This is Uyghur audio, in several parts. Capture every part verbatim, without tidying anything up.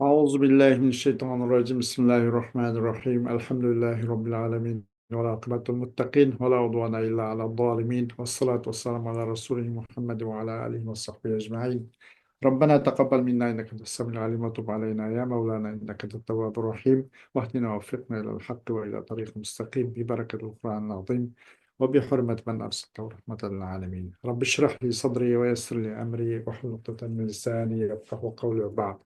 أعوذ بالله من الشيطان الرجيم. بسم الله الرحمن الرحيم. الحمد لله رب العالمين. والعاقبة للمتقين. ولا عدوان إلا على الظالمين. والصلاة والسلام على رسوله محمد وعلى آله وصحبه أجمعين. ربنا تقبل منا إنك أنت السميع العليم وتب علينا يا مولانا إنك أنت التواب الرحيم. واهدنا ووفقنا إلى الحق وإلى طريق مستقيم ببركة القرآن العظيم وبحرمة من أرسلته رحمة للعالمين. رب اشرح لي صدري ويسر لي أمري واحلل عقدة من لساني يفقهوا قولي وبعد.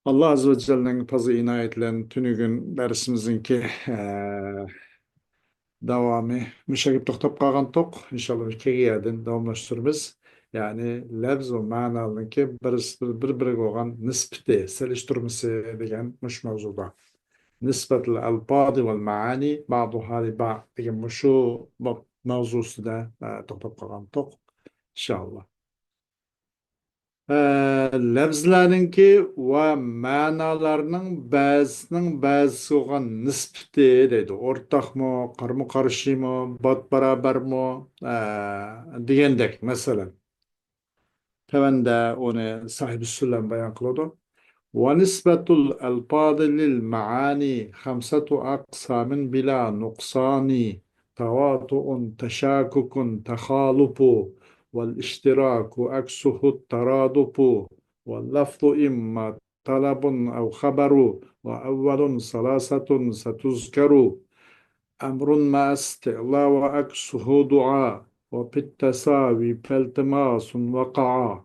ئاللا ئەززە ۋە جەللەنىڭ پازى ئىنايىتى بىلەن تۈنۈگۈن دەرسىمىزنىڭكى، ئە، داۋامى مۇشۇ يەرگە توختاپ قالغانتۇق. ئىنشاللا كېيىن يەردىن داۋاملاشتۇرىمىز. يەنى لەپز ۋە مەنانىڭكى بىرسى، بىر-بىرىگە بولغان نىسبىتى، سېلىشتۇرمىسى دېگەن مۇشۇ ماۋزۇدا. نسبة الألفاظ والمعاني بعضها لبعض دېگەن مۇشۇ ماۋزۇ ئۈستىدە، ئە، توختاپ قالغانتۇق. ئىنشاللا. ئە، لەپزلەرنىڭكى ۋە مەنالارنىڭ بەزىسىنىڭ بەزىسىگە بولغان نىسبىتى دەيدۇ. ئورتاقمۇ، قارىمۇ قارشىمۇ، بات بارابەرمۇ، ئە، دېگەندەك، مەسىلەن. تۆۋەندە ئۇنى ساھىبى سۈلەم بايان قىلىدۇ. ونسبة الألفاظ للمعاني خمسة أقسام بلا نقصان. تواطؤ، تشاكك، تخالف، والاشتراك عكسه الترادف، واللفظ إما طلب أو خبر، وأول ثلاثة ستذكر، أمر مع استعلاء وعكسه دعاء، وفي التساوي فالتماس وقعا.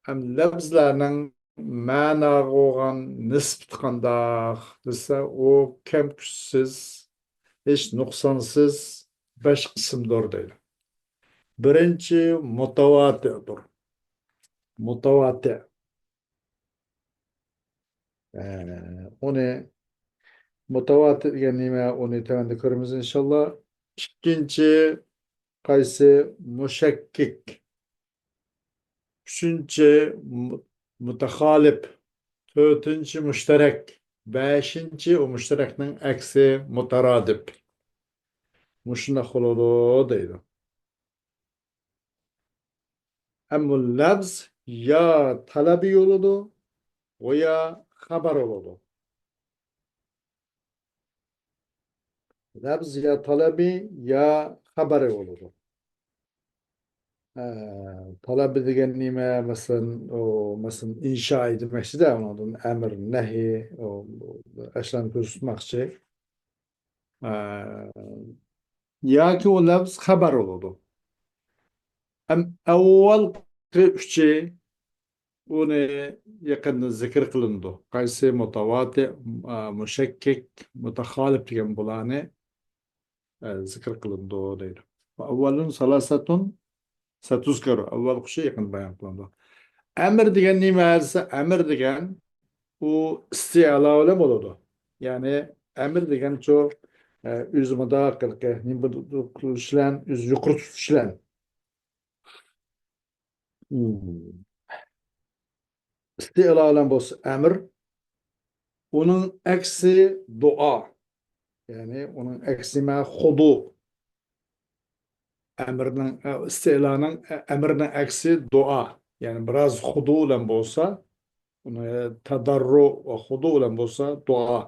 ئەمدى لەپزلەرنىڭ مەناغا بولغان نىسبىتى قانداق دېسە، ئۇ كەم-كۈچسىز، ھېچ نۇقسانسىز بەش قىسىمدۇر دەيدۇ. بىرىنچى مۇتەۋاتىردۇر. مۇتەۋاتىر. ئە، ئۇنى مۇتەۋاتىر دېگەن نېمە؟ ئۇنى تۆۋەندە كۆرىمىز ئىنشاللا. ئىككىنچى قايسى؟ مۇشەككىك. ئۈچىنچى مۇ-، مۇتەخالىپ. تۆتىنچى مۇشتەرەك. بەشىنچى ئۇ مۇشتەرەكنىڭ ئەكسى مۇتەرادىپ. مۇشۇنداق بولىدۇ دەيدۇ. ئەمما لەپز يا تەلەبىي بولىدۇ، يا خەبەر بولىدۇ. لەپز يا تەلەبىي، يا خەبەر بولىدۇ. ئە، تەلەبىي دېگەن نېمە؟ مەسىلەن، ئۇ، مەسىلەن، ئىنشائى دېمەكچىدە، ئۇنىڭدىن ئەمر، نەھى، ئۇ، ئەشلەرنى كۆرسەتمەكچى. ئە، ياكى ئۇ لەپز خەبەر بولىدۇ. ئەم-، ئەۋۋالقى ئۈچى ئۇنى يېقىندا زىكىر قىلىنىدۇ. قايسى؟ مۇتەۋاتىر، ئە، مۇشەككىك، مۇتەخالىپ دېگەن بۇلارنى، ئە، زىكىر قىلىنىدۇ دەيدۇ. ئەۋۋەلۇن سالاسەتۇن سەتۇزكەرۇ. ئەۋۋەلقى ئۈچى يېقىندا بايان قىلىنىدۇ. ئەمر دېگەن نېمە دېسە، ئەمر دېگەن ئۇ ئىستىئلا بىلەن بولىدۇ. يەنى ئەمر دېگەن شۇ، ئە، ئۆزى مۇنداق قىلىش بىلەن، ئۆزى يۇقىرى تۇتۇش بىلەن. مم. ئىستىئلا بىلەن بولسا ئەمر، ئۇنىڭ ئەكسى دۇئا. يەنى ئۇنىڭ ئەكسى نېمە؟ خۇدۇ. ئەمرنىڭ، ئە، ئىستىئلانىڭ، ئە، ئەمرنىڭ ئەكسى دۇئا. يەنى بىراز خۇدۇ بىلەن بولسا، ئۇنى تەدەررۇ ۋە خۇدۇ بىلەن بولسا دۇئا.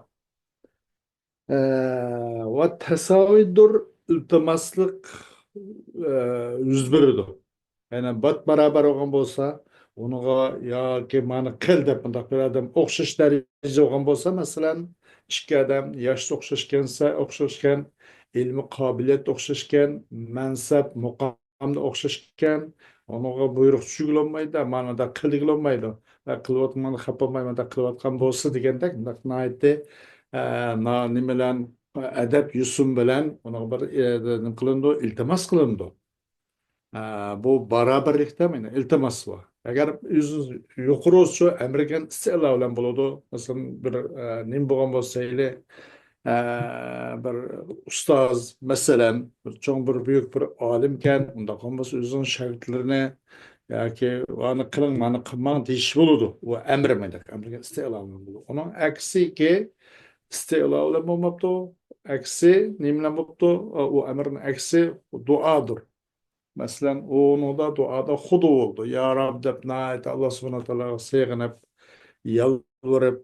ئە، ۋە تەساۋىدۇر، ئىلتىماسلىق، ئە، يۈز بېرىدۇ. يەنى بات بارابەر بولغان بولسا، ئۇنىڭغا ياكى مانا قىل دەپ مۇنداق بىر ئادەم ئوخشاش دەرىجىدە بولغان بولسا، مەسىلەن، ئىككى ئادەم ياشتا ئوخشاشكەنسە، ئوخشاشكەن، ئىلمىي قابىلىيەتتە ئوخشاشكەن، مەنسەپ، مۇقامدا ئوخشاشكەن، ئۇنىڭغا بۇيرۇق چۈشۈرگىلى بولمايدۇ، مانا مۇنداق قىلغىلى بولمايدۇ. ۋە قىلىۋاتقانغا خاپا بولماي، مۇنداق قىلىۋاتقان بولسا دېگەندەك، مۇنداق ناھايىتى، ئە، نا-، نېمە بىلەن، ئەدەپ يوسۇن بىلەن ئۇنىڭغا بىر، ئە، نېمە قىلىنىدۇ، ئىلتىماس قىلىنىدۇ. ئە، بۇ بارابەرلىكتە مانا ئىلتىماس بار. ئەگەر ئۆزىڭىز يۇقىرى بولسا، ئەمر دېگەن ئىستىئلا بىلەن بولىدۇ. مەسىلەن، بىر، ئە، نېمە بولغان بولسا، ئە، بىر ئۇستاز، مەسىلەن، بىر چوڭ، بىر بۈيۈك، بىر ئالىمكەن، ئۇنداق بولمىسا ئۆزىنىڭ شاگىرتلىرىنى ياكى ئانى قىلىڭ، مانى قىلماڭ دېيىش بولىدۇ. ئۇ ئەمر مانا ئەمرگە ئىستىئلا بىلەن بولىدۇ. ئۇنىڭ ئەكسىكى ئىستىئلا بىلەن بولماپتۇ. ئەكسى نېمە بىلەن بوپتۇ؟ ئۇ ئەمرنىڭ ئەكسى دۇئادۇر. مەسىلەن، ئۇنىڭدا دۇئادا خۇدۇ بولىدۇ. يا رەب دەپ ناھايىتى ئاللا سۇبھانەھۇ ۋە تائالاغا سېغىنىپ، يالۋۇرۇپ،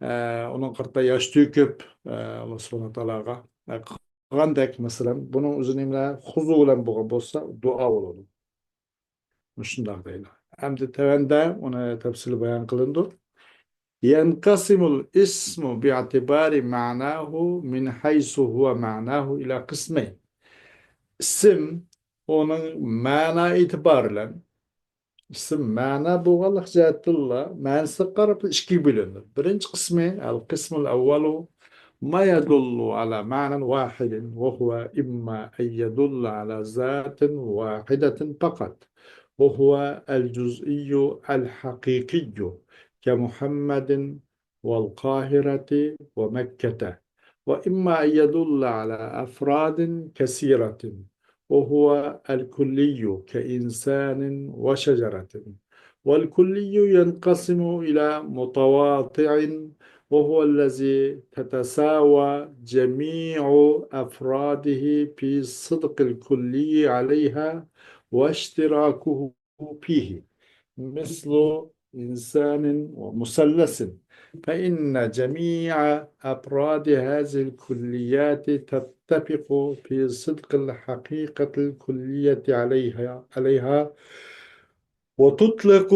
ئە، ئۇنىڭغا قارىتا ياش تۆكۈپ، ئە، ئاللا سۇبھانەھۇ ۋە تائالاغا، ئە، قىلغاندەك، مەسىلەن، بۇنىڭ ئۆزى نېمە؟ خۇزۇ بىلەن بولغان بولسا، دۇئا بولىدۇ. مۇشۇنداق دەيدۇ. ئەمدى تۆۋەندە ئۇنى تەپسىلىي بايان قىلىنىدۇ. ينقسم الاسم باعتبار معناه من حيث هو معناه إلى قسمين. ئىسىم ئۇنىڭ مەنا ئېتىبارى بىلەن، ئىسىم مەنا بولغانلىق جەھەتتىنلا، مەنىسىگە قاراپ ئىككىگە بۆلۈنىدۇ. بىرىنچى قىسمى، القسم الأول، ما يدل على معنى واحد، وهو إما أن يدل على ذات واحدة فقط، وهو الجزئي الحقيقي، كمحمد والقاهرة ومكة، وإما أن يدل على أفراد كثيرة، وهو الكلي كإنسان وشجرة. والكلي ينقسم إلى متواطئ، وهو الذي تتساوى جميع أفراده في صدق الكلي عليها واشتراكه فيه، مثل إنسان ومثلث، فإن جميع أفراد هذه الكليات تتفق في صدق الحقيقة الكلية عليها، عليها، وتطلق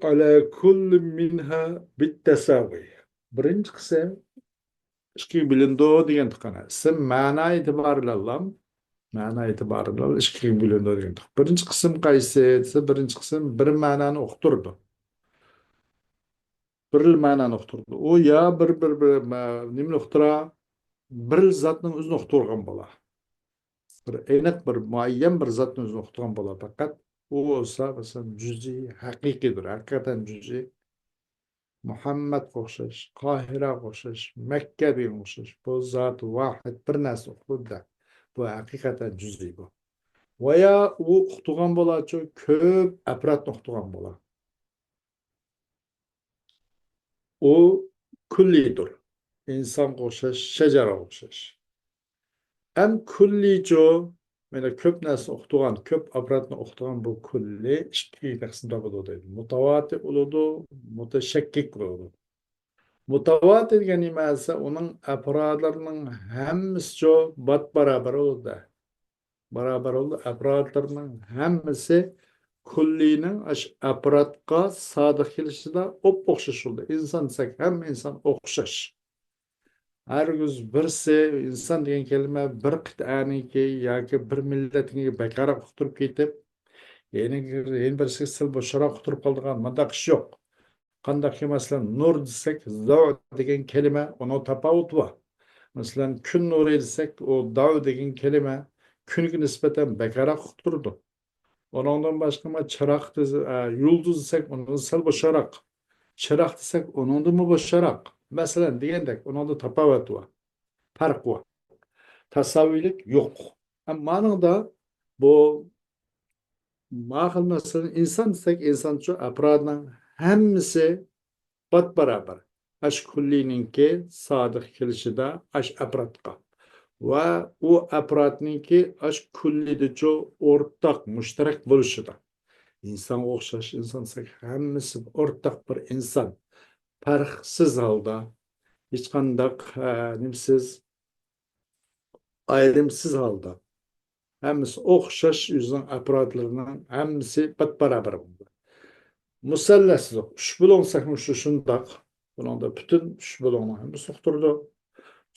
على كل منها بالتساوي. بىرىنچى قىسىم ئىككىگە بۆلۈنىدۇ دېگەن تۇغقان. ئىسىم مەنا ئېتىبارى بىلەنلا، مەنا ئېتىبارى بىلەن ئىككىگە بۆلۈنىدۇ دېگەن تۇغقان. بىرىنچى قىسىم قايسى دېسە، بىرىنچى قىسىم بىر مەنانى ئۇقتۇرىدۇ. بىر مەنانى ئۇقتۇرىدۇ. ئۇ يا بىر، بىر، بىر مە-، نېمىنى ئۇقتۇرا؟ بىر زاتنىڭ ئۆزىنى ئۇقتۇرغان بولا. بىر ئېنىق، بىر مۇئەييەن بىر زاتنىڭ ئۆزىنى ئۇقتۇرغان بولا پەقەت. ئۇ بولسا، مەسىلەن، جۈزئىي، ھەقىقىيدۇر، ھەقىقەتەن جۈزئىي. مۇھەممەدقا ئوخشاش، قاھىرەگە ئوخشاش، مەككە دېگەنگە ئوخشاش. بۇ زات ۋاھىد، بىر نەرسە ئۇقۇلىدۇ. بۇ ھەقىقەتەن جۈزئىي بۇ. ۋە يا ئۇ ئۇقتۇرغان بولارچۇ، كۆپ ئەپرادنى ئۇقتۇرغان بولار. ئۇ كۈللىيدۇر. ئىنسانغا ئوخشاش، شەجەرىگە ئوخشاش. ئەم كۈللىيچۇ، مانا كۆپ نەرسىنى ئۇقتۇرغان، كۆپ ئاپپاراتنى ئۇقتۇرغان بۇ كۈللى ئىككىگە تەقسىم تاپىدۇ دەيدۇ. مۇتەۋاتىر بولىدۇ، مۇتەشەككىك بولىدۇ. مۇتەۋاتىر دېگەن نېمە دېسە، ئۇنىڭ ئەپرادلىرىنىڭ ھەممىسىچۇ بات-بارابەر بولىدۇ. بارابەر بولىدۇ. ئەپرادلىرىنىڭ ھەممىسى كۈللىنىڭ ئاشۇ ئەپرادقا سادىق كېلىشىدا ئوپئوخشاش بولىدۇ. ئىنسان دېسەك، ھەممە ئىنسان ئوخشاش. ھەرگىز بىرسى ئىنسان دېگەن كەلىمە بىر قىتئەنىڭكى ياكى بىر مىللەتنىڭكى بەكرەك ئۇقتۇرۇپ كېتىپ، يەنە، يەنە بىرسىگە سەل بوشراق ئۇقتۇرۇپ قالىدىغان مۇنداق ئىش يوق. قانداقكى، مەسىلەن، نۇر دېسەك، زەۋ دېگەن كەلىمە، ئۇنىڭ تاپاۋىتى بار. مەسىلەن، كۈن نۇرى دېسەك، ئۇ دەۋ دېگەن كەلىمە كۈنگە نىسبەتەن بەكرەك ئۇقتۇرىدۇ. ئۇنىڭدىن باشقا، ما، چىراغ دېسە، ئە، يۇلدۇز دېسەك، ئۇنىڭدىن سەل بوشراق. چىراغ دېسەك، ئۇنىڭدىنمۇ بوشراق. مەسىلەن، دېگەندەك، ئۇنىڭدا تاپاۋەت بار، پەرق بار. تەساۋىيلىك يوق. ئەمما مانىڭدا بۇ، ما خىل، مەسىلەن، ئىنسان دېسەك، ئىنسانچۇ ئەپرادنىڭ ھەممىسى بات-بارابەر ئاشۇ كۈللىنىڭكى سادىق كېلىشىدا ئاشۇ ئەپرادقا ۋە ئۇ ئەپرادنىڭكى ئاشۇ كۈللىدىچۇ ئورتاق، مۇشتەرەك بولۇشىدا. ئىنسانغا ئوخشاش ئىنسان دېسەك، ھەممىسى ئورتاق بىر ئىنسان. پەرقسىز ھالدا، ھېچقانداق، ئە، نېمىسىز، ئايرىمسىز ھالدا، ھەممىسى ئوخشاش، ئۆزىنىڭ ئەپرادلىرىنىڭ ھەممىسى بات-بارابەر بولىدۇ. مۇسەللەسلىق، ئۈچ بۇلۇڭ دېسەكمۇ شۇ شۇنداق. بۇنىڭدا پۈتۈن ئۈچ بۇلۇڭنىڭ ھەممىسى ئۇقتۇرىدۇ.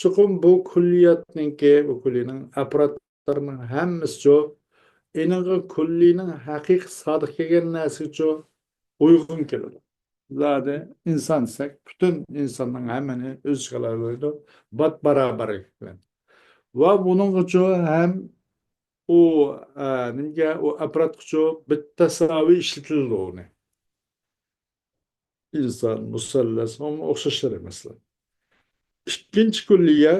چوقۇم بۇ كۈللىياتنىڭكى، بۇ كۈللىنىڭ ئەپرادلىرىنىڭ ھەممىسىچۇ ئېنىڭغا كۈللىنىڭ ھەقىقىي سادىق كەلگەن نەرسىگىچۇ ئۇيغۇن كېلىدۇ. زادى ئىنسان دېسەك، پۈتۈن ئىنساننىڭ ھەممىنى ئۆز ئىچىگە ئالالايدۇ، بات-بارابەرلىك بىلەن. ۋە بۇنىڭغىچۇ ھەم ئۇ، ئە، نېمىگە، ئۇ ئەپرادقىچۇ بىتتەساۋى ئىشلىتىلىدۇ ئۇنى. ئىنسان، مۇسەللەس، ئوخشاشلىرى مەسىلەن. ئىككىنچى كۈللىيە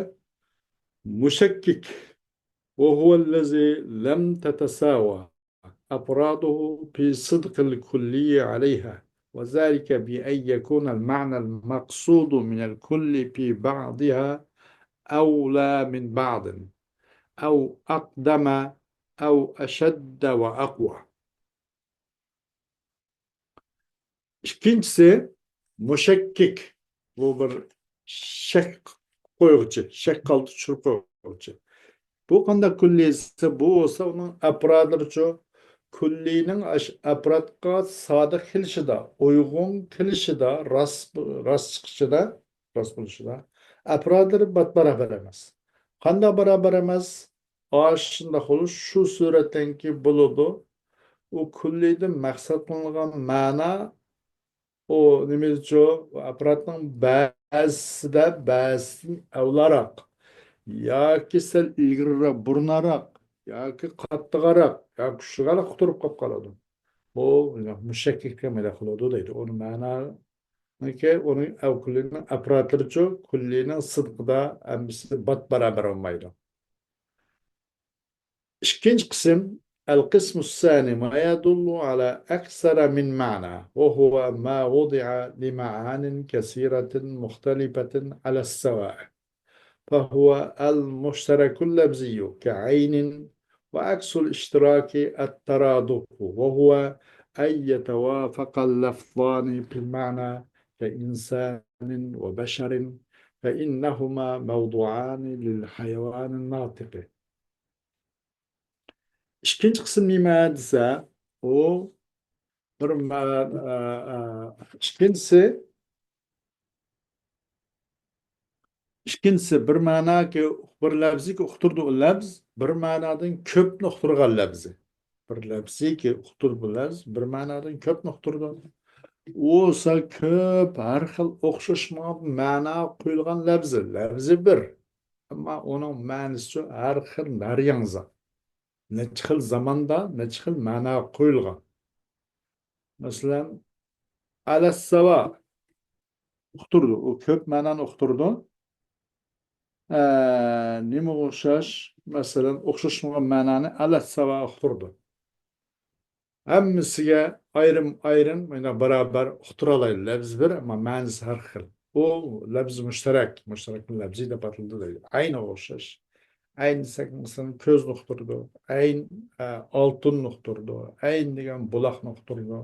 مۇشەككىك. وهو الذي لم تتساوى أفراده في صدق الكلي عليها، وذلك بأن يكون المعنى المقصود من الكل في بعضها أولى من بعض، أو أقدم، أو أشد وأقوى. ئىككىنچىسى، مۇشەككىك، بۇ بىر شەك قويغۇچى، شەك قالدۇرۇپ چۈشۈرۈپ قويغۇچى. بۇ قانداق كۈللىيسى، بۇ بولسا ئۇنىڭ ئەپرادلىرىچۇ، كۈللىنىڭ ئاش-، ئەپرادقا سادىق كېلىشىدا، ئۇيغۇن كېلىشىدا، راست، راست چىقىشىدا، راست بولۇشىدا ئەپرادلىرى بات باراۋەر ئەمەس. قانداق باراۋەر ئەمەس؟ ئاشۇنداق بولۇش شۇ سۈرەتتىنكى بولىدۇ. ئۇ كۈللىدىن مەقسەت قىلىنغان مەنا ئۇ نېمىدىچۇ؟ ئەپرادنىڭ بەزىسىدە بەزىسىدىن ئەۋلاراق ياكى سەل ئىلگىرىراق، بۇرۇنراق ياكى قاتتىقراق ياكى كۈچلۈكرەك ئۇقتۇرۇپ قاپ قالىدۇ. بۇ مۇشەككىككە مەدە قىلىدۇ دەيدۇ. ئۇنى مەنانىڭكى، ئۇنى ئەۋ-، كۈللىنىڭ ئەپرادلىرىچۇ، كۈللىنىڭ سىدقىدا ھەممىسى بات باراۋەر بولمايدۇ. ئىككىنچى قىسىم، القسم الثاني ما يدل على أكثر من معنى، وهو ما وضع لمعان كثيرة مختلفة على السواء، فهو المشترك اللفظي كعين، وعكس الاشتراك الترادف، وهو أن يتوافق اللفظان في المعنى كإنسان وبشر، فإنهما موضوعان للحيوان الناطق. ئىككىنچى قىسىم نېمە دېسە، ئۇ بىر مە-، ئە، ئە، ئىككىنچىسى، ئىككىنچىسى بىر مەناكى، بىر لەپزىكى ئۇقتۇرىدۇ، لەپز بىر مەنادىن كۆپنى ئۇقتۇرغان لەپزى. بىر لەپزىكى ئۇقتۇرىدۇ، لەپز بىر مەنادىن كۆپنى ئۇقتۇرىدۇ. ئۇ بولسا كۆپ، ھەر خىل ئوخشاشمىغان مەنا قويۇلغان لەپزى، لەپزى بىر. ئەمما ئۇنىڭ مەنىسى ھەر خىل، ھەر ياڭزا. نەچچە خىل زاماندا، نەچچە خىل مەنا قويۇلغان. مەسىلەن، ئەلەسساۋا ئۇقتۇرىدۇ. ئۇ كۆپ مەنانى ئۇقتۇرىدۇ. ئە، نېمىگە ئوخشاش؟ مەسىلەن، ئوخشاشمىغان مەنانى ئەلەسساۋا ئۇقتۇرىدۇ. ھەممىسىگە ئايرىم-ئايرىم، مانا، بارابەر ئۇقتۇرالايدۇ. لەپزى بىر، ئەمما مەنىسى ھەر خىل. ئۇ لەپزى مۇشتەرەك، مۇشتەرەك لەپزى دەپ ئاتىلىدۇ دەيدۇ. ئەينىگە ئوخشاش. ئەين دېسەك، مەسىلەن، كۆزنى ئۇقتۇرىدۇ. ئەين، ئە، ئالتۇننى ئۇقتۇرىدۇ. ئەين دېگەن بۇلاقنى ئۇقتۇرىدۇ.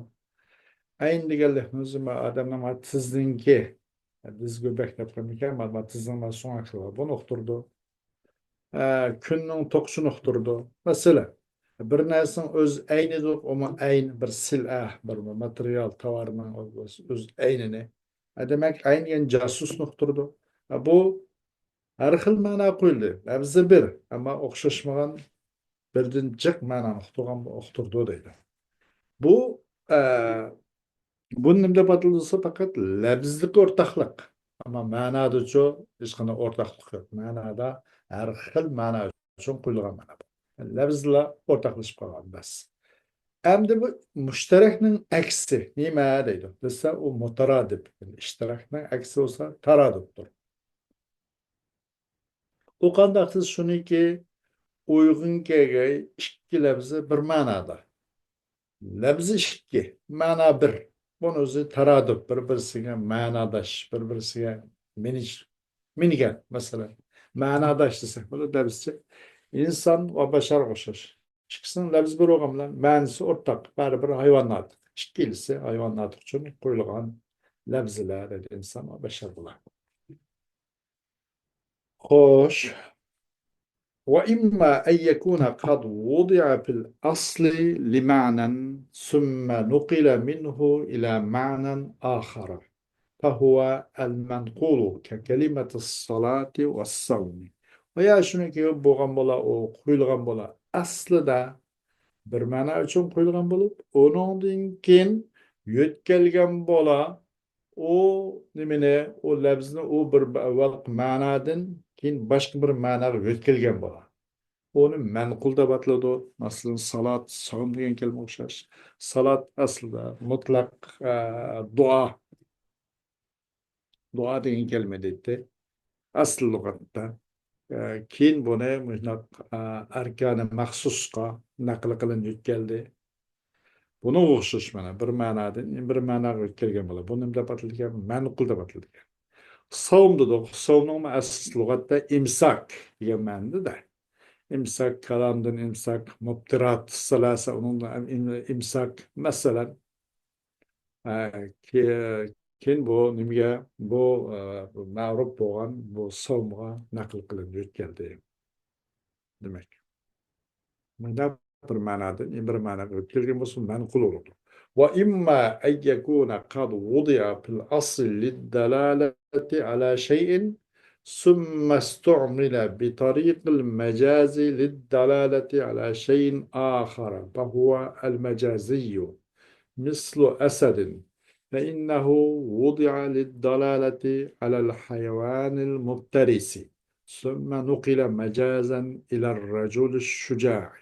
ئەين دېگەنلىك ئۆزى ئادەمنىڭ ما تىزنىڭكى، دىز گۆبەك دەپ قويمىكەن، ما، ما تىزنىڭ ما سۆڭەكلىرى بار. بۇنى ئۇقتۇرىدۇ. ئە، كۈننىڭ توقۇشىنى ئۇقتۇرىدۇ. مەسىلەن، بىر نەرسىنىڭ ئۆز ئەينىدۇر، ئۇمۇ ئەين، بىر سىلئە، بىر ماتېرىيال، تاۋارنىڭ ئۆز، ئۆز ئەينىنى. ئە، دېمەك، ئەين دېگەن جاسۇسنى ئۇقتۇرىدۇ. ئە، بۇ ھەر خىل مەنا قويۇلدى. لەپزى بىر، ئەمما ئوخشاشمىغان بىردىن جىق مەنانى ئۇقتۇرغان، ئۇقتۇرىدۇ دەيدۇ. بۇ، ئە، بۇنى نېمە دەپ ئاتىلىدۇ دېسە، پەقەت لەپزىدىكى ئورتاقلىق. ئەمما مەنادىچۇ ھېچقانداق ئورتاقلىق يوق. مەنادا ھەر خىل مەنا ئۈچۈن قويۇلغان مانا بۇ. لەپزىلا ئورتاقلىشىپ قالغان بەس. ئەمدى بۇ مۇشتەرەكنىڭ ئەكسى نېمە دەيدۇ دېسە، ئۇ مۇتارادىپ. يەنى ئىشتىراكنىڭ ئەكسى بولسا تارادۇپتۇر. ئۇ قانداق دېسە، شۇنىڭكى ئۇيغۇن كەلگەي ئىككى لەپزى بىر مەنادا. لەپزى ئىككى، مەنا بىر. بۇنىڭ ئۆزى تارادۇپ، بىر-بىرسىگە مەناداش، بىر-بىرسىگە مىنىش-، مىنگەن، مەسىلەن. مەناداش دېسەك بولىدۇ، لەپزىچە. ئىنسان ۋە بەشەرگە ئوخشاش. ئىككىسىنىڭ لەپزى بىر بولغان بىلەن مەنىسى ئورتاق، بەرىبىر ھايۋان ناتىق. ئىككىلىسى ھايۋان ناتىق ئۈچۈن قويۇلغان لەپزىلەر، ئىنسان ۋە بەشەر بۇلار. خوش. وإما أن يكون قد وضع في الأصل لمعنى ثم نقل منه إلى معنى آخر فهو المنقول ككلمة الصلاة والصوم. ۋە يا شۇنىڭكى بولغان بولا، ئۇ قويۇلغان بولا، ئەسلىدە بىر مەنا ئۈچۈن قويۇلغان بولۇپ، ئۇنىڭدىن كېيىن يۆتكەلگەن بولا، ئۇ نېمىنى، ئۇ لەپزىنى ئۇ بىر ئەۋۋەلقى مەنادىن كېيىن باشقا بىر مەناغا يۆتكەلگەن بولا. ئۇنى مەنقۇل دەپ ئاتىلىدۇ. مەسىلەن، سالات، ساۋم دېگەن كەلمىگە ئوخشاش. سالات ئەسلىدە مۇتلەق، ئە، دۇئا. دۇئا دېگەن كەلمە دەيتتى. ئەسلى لۇغەتتە. ئە، كېيىن بۇنى مۇشۇنداق، ئە، ئەركانى مەخسۇسقا نەقىل قىلىنىپ يۆتكەلدى. بۇنىڭغا ئوخشاش مانا بىر مەنادىن بىر مەناغا يۆتكەلگەن بولا. بۇ نېمە دەپ ئاتىلىدىكەن؟ مەنقۇل دەپ ئاتىلىدىكەن. ساۋم دېدۇق. ساۋمنىڭمۇ ئەسلى لۇغەتتە ئىمساك دېگەن مەنىدە. ئىمساك، كالامدىن ئىمساك، مۇپتىرات، سەلاسە، ئۇنىڭدىن ئىم-، ئىمساك. مەسىلەن، ئە، كى-، كېيىن بۇ نېمىگە، بۇ، ئە، مەرۇپ بولغان بۇ ساۋمىغا نەقىل قىلىنىپ يۆتكەلدى. دېمەك، مۇنداق بىر مەنادىن بىر مەناغا ئۆتكەلگەن بولسا، مەنقۇل بولىدۇ. وإما أن يكون قد وضع في الأصل للدلالة على شيء ثم استعمل بطريق المجاز للدلالة على شيء آخر فهو المجازي مثل أسد، فإنه وضع للدلالة على الحيوان المفترس ثم نقل مجازا إلى الرجل الشجاع.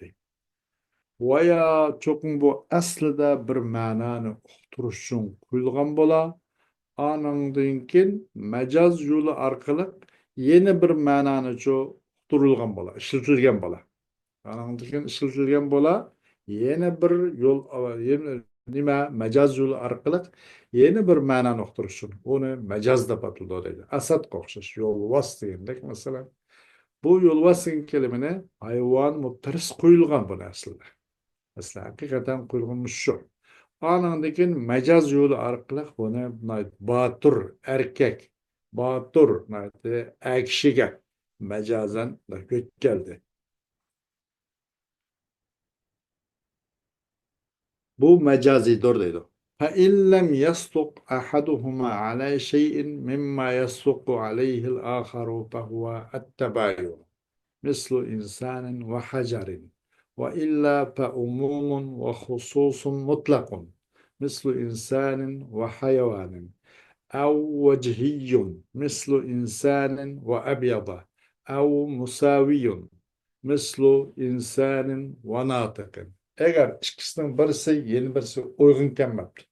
ۋە يا چوقۇم بۇ ئەسلىدە بىر مەنانى ئۇقتۇرۇش ئۈچۈن قويۇلغان بولا، ئانىڭدىن كېيىن مەجاز يولى ئارقىلىق يەنە بىر مەنانىچۇ ئۇقتۇرۇلغان بولا، ئىشلىتىلگەن بولا. ئانىڭدىن كېيىن ئىشلىتىلگەن بولا، يەنە بىر يول، يەنە نېمە، مەجاز يولى ئارقىلىق يەنە بىر مەنانى ئۇقتۇرۇش ئۈچۈن. ئۇنى مەجاز دەپ ئاتىلىدۇ دەيدۇ. ئەسەدقە ئوخشاش، يولۋاس دېگەندەك، مەسىلەن. بۇ يولۋاس دېگەن كەلىمىنى ھايۋان مۇپتەرىس قويۇلغان بۇنى ئەسلىدە. مەسىلەن، ھەقىقەتەن قويۇلغىنى شۇ. ئانىڭدىن كېيىن مەجاز يولى ئارقىلىق بۇنى ناھايىتى باتۇر، ئەركەك، باتۇر، ناھايىتى ئەر كىشىگە مەجازەن يۆتكەلدى. بۇ مەجازىيدۇر دەيدۇ. فإن لم يصدق أحدهما على شيء مما يصدق عليه الآخر فهو التباين، مثل إنسان وحجر، وإلا فعموم وخصوص مطلق، مثل إنسان وحيوان، أو وجهي، مثل إنسان وأبيض، أو مساوي، مىسلۇ ئىنسانىن ۋە ناتىقىن. ئەگەر ئىككىسىنىڭ بىرسى يەنە بىرسى ئۇيغۇن كەلمەپتۇ،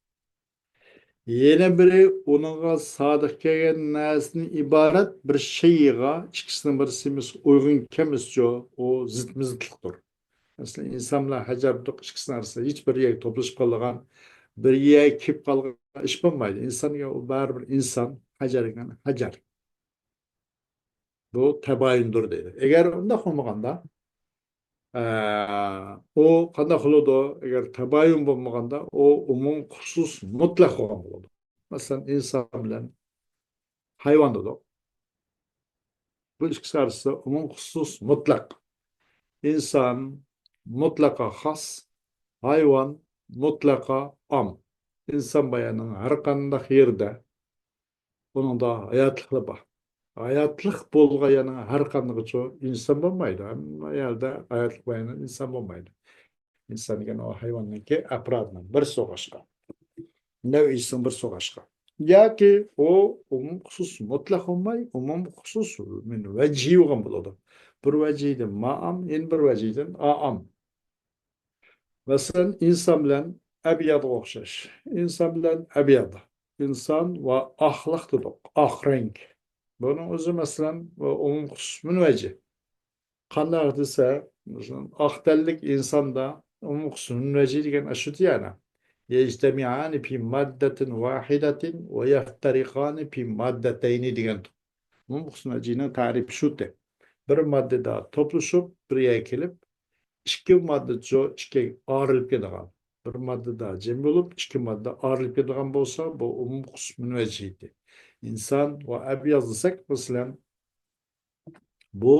يەنە بىرى ئۇنىڭغا سادىق كەلگەن نەرسىدىن ئىبارەت بىر شەيئىغا ئىككىسىنىڭ بىرسى مىس-، ئۇيغۇن كەلمىسىچۇ، ئۇ زىتمۇ زىتلىقتۇر. مەسىلەن، ئىنسان بىلەن ھەجەر بولدۇق، ئىككىسىنىڭ ئارىسىدا ھېچ بىر يەرگە توپلىشىپ قالىدىغان، بىر يەرگە كېلىپ قالىدىغان ئىش بولمايدۇ. ئىنسان دېگەن ئۇ بەرىبىر ئىنسان، ھەجەر دېگەن ھەجەر. بۇ تەبايۇندۇر دەيدۇ. ئەگەر ئۇنداق بولمىغاندا، ئە، ئۇ قانداق بولىدۇ؟ ئەگەر تەبايۇن بولمىغاندا، ئۇ ئومۇم خۇسۇس مۇتلەق بولغان بولىدۇ. مەسىلەن، ئىنسان بىلەن ھايۋان دېدۇق. بۇ ئىككىسى ئارىسىدا ئومۇم خۇسۇس مۇتلەق. ئىنسان مۇتلەقا خاس، ھايۋان مۇتلەقا ئام. ئىنسان باياننىڭ ھەر قانداق يېرىدە ئۇنىڭدا ھاياتلىقلا بار. ھاياتلىق بولغان يەرنىڭ ھەر قاندىقىچۇ ئىنسان بولمايدۇ. ھەممە يەردە ھاياتلىق بار يەرنىڭ ئىنسان بولمايدۇ. ئىنسان دېگەن ئۇ ھايۋاننىڭكى ئەپرادىنىڭ بىرسى بولغاچقا. نەۋئىسىنىڭ بىرسى بولغاچقا. ياكى ئۇ ئومۇم خۇسۇس مۇتلەق بولماي، ئومۇم خۇسۇس مىن ۋەجھى بولغان بولىدۇ. بىر ۋەجھىدىن مائام، يەنە بىر ۋەجھىدىن ئائام. مەسىلەن، ئىنسان بىلەن ئەبيادقا ئوخشاش. ئىنسان بىلەن ئەبياد. ئىنسان ۋە ئاقلىق دېدۇق، ئاق رەڭ. بۇنىڭ ئۆزى، مەسىلەن، بۇ ئومۇم خۇسۇس مۇنۋەجى. قانداق دېسە، مەسىلەن، ئاق تەنلىك ئىنساندا ئومۇم خۇسۇس مۇنۋەجى دېگەن ئاشۇ دېگەنى. يجتمعان في مادة واحدة ويفترقان في مادتين دېگەن. ئومۇم خۇسۇس مۇنۋەجىنىڭ تەرىپى شۇ. بىر ماددىدا توپلىشىپ، بىر يەرگە كېلىپ، ئىككى ماددىچۇ ئىككىگە ئايرىلىپ كېتىدىغان. بىر ماددىدا جەم بولۇپ، ئىككى ماددا ئايرىلىپ كېتىدىغان بولسا، بۇ ئومۇم خۇسۇس مۇنۋەجىھىتى. ئىنسان ۋە ئەبياز دېسەك، مەسىلەن، بۇ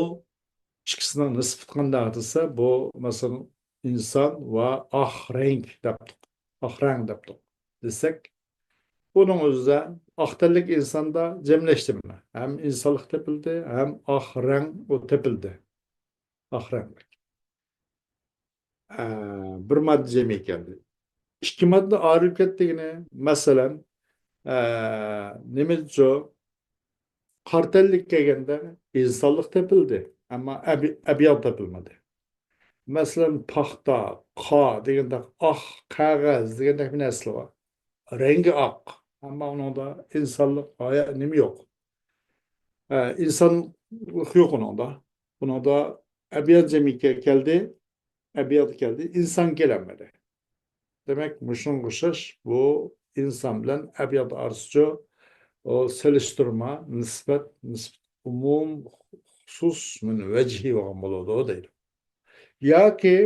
ئىككىسىنىڭ نىسبىتى قانداق دېسە، بۇ، مەسىلەن، ئىنسان ۋە ئاق رەڭ دەپتۇق. ئاق رەڭ دەپتۇق. دېسەك، بۇنىڭ ئۆزىدە ئاق تەنلىك ئىنساندا جەملەشتى مانا. ھەم ئىنسانلىق تېپىلدى، ھەم ئاق رەڭ ئۇ تېپىلدى. ئاق رەڭلىك. ئە، بىر ماددا جەمئىيەت كەلدى. ئىككى ماددا ئايرىلىپ كەتتى دېگىنى، مەسىلەن، ئە، نېمىچۇ؟ قارا تەنلىك كەلگەندە ئىنسانلىق تېپىلدى، ئەمما ئەبي-، ئەبياد تېپىلمىدى. مەسىلەن، پاختا، قا دېگەندەك، ئاق قەغەز دېگەندەك بىر نەرسىلەر بار. رەڭگى ئاق، ئەمما ئۇنىڭدا ئىنسانلىق ھايا-، نېمە يوق. ئە، ئىنسانلىق يوق ئۇنىڭدا. بۇنىڭدا ئەبياد جەمئىيەتكە كەلدى، ئەبياد كەلدى، ئىنسان كېلەلمىدى. دېمەك، مۇشۇنىڭغا ئوخشاش بۇ ئىنسان بىلەن ئەبياد ئارىسىچۇ، ئۇ سېلىشتۇرما، نىسبەت، نىسبەت ئومۇم خۇسۇس مىن ۋەجھى بولغان بولىدۇ دەيدۇ. ياكى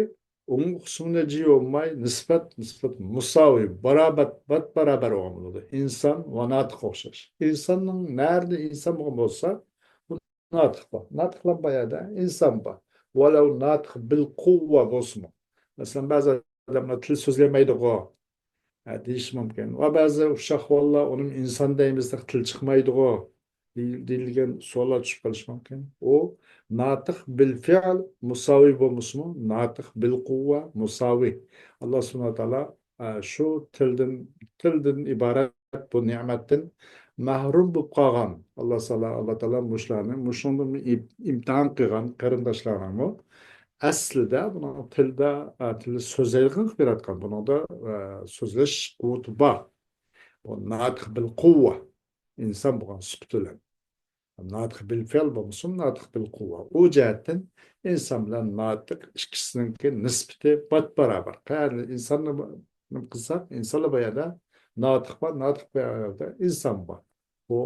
ئۇنىڭ قىسمىنى جىيولماي، نىسبەت، نىسبەت مۇساۋى، بارابەر، بات بارابەر بولغان بولىدۇ. ئىنسان ۋە ناتىق ئوخشاش. ئىنساننىڭ نەدە ئىنسان بولغان بولسا، بۇ ناتىق بار. ناتىقلار بار يەردە ئىنسان بار. ۋەلەۋ ناتىق بىل قۇۋۋە بولسىمۇ. مەسىلەن، بەزى ئادەملەر تىل سۆزلىيەلمەيدىغۇ، ھە، دېيىشى مۇمكىن. ۋە بەزى ئۇششاق ئەھۋاللار، ئۇنىمۇ ئىنسان دەيمىز، تىل چىقمايدىغۇ، دېيىل-، دېيىلگەن سوئاللار چۈشۈپ قېلىشى مۇمكىن. ئۇ ناتىق بىل فېئىل مۇساۋى بولمىسىمۇ، ناتىق بىل قۇۋۋە مۇساۋى. ئاللا سۇبھانەھۇ ۋە تائالا، ئە، شۇ تىلدىن، تىلدىن ئىبارەت بۇ نېمەتتىن مەھرۇم بولۇپ قالغان ئاللا سالا-، ئاللا تائالا مۇشۇلارنى مۇشۇنىڭدىن ئىم-، ئىمتىھان قىلغان قېرىنداشلارنىڭمۇ ئەسلىدە بۇنىڭ تىلدا، ئە، تىل سۆزلەيدىغان قىلىپ ياراتقان. بۇنىڭدا، ئە، سۆزلەش قۇۋۋىتى بار. بۇ ناتىق بىل قۇۋۋە، ئىنسان بولغان سۈپىتى بىلەن. ناتىق بىل فېئىل بولمىسۇن، ناتىق بىل قۇۋۋە. ئۇ جەھەتتىن ئىنسان بىلەن ناتىق ئىككىسىنىڭكى نىسبىتى بات بارابەر. قەيەردە ئىنساننى نېمە قىلساق، ئىنسانلا بار يەردە ناتىق بار، ناتىق بار يەردە ئىنسان بار. بۇ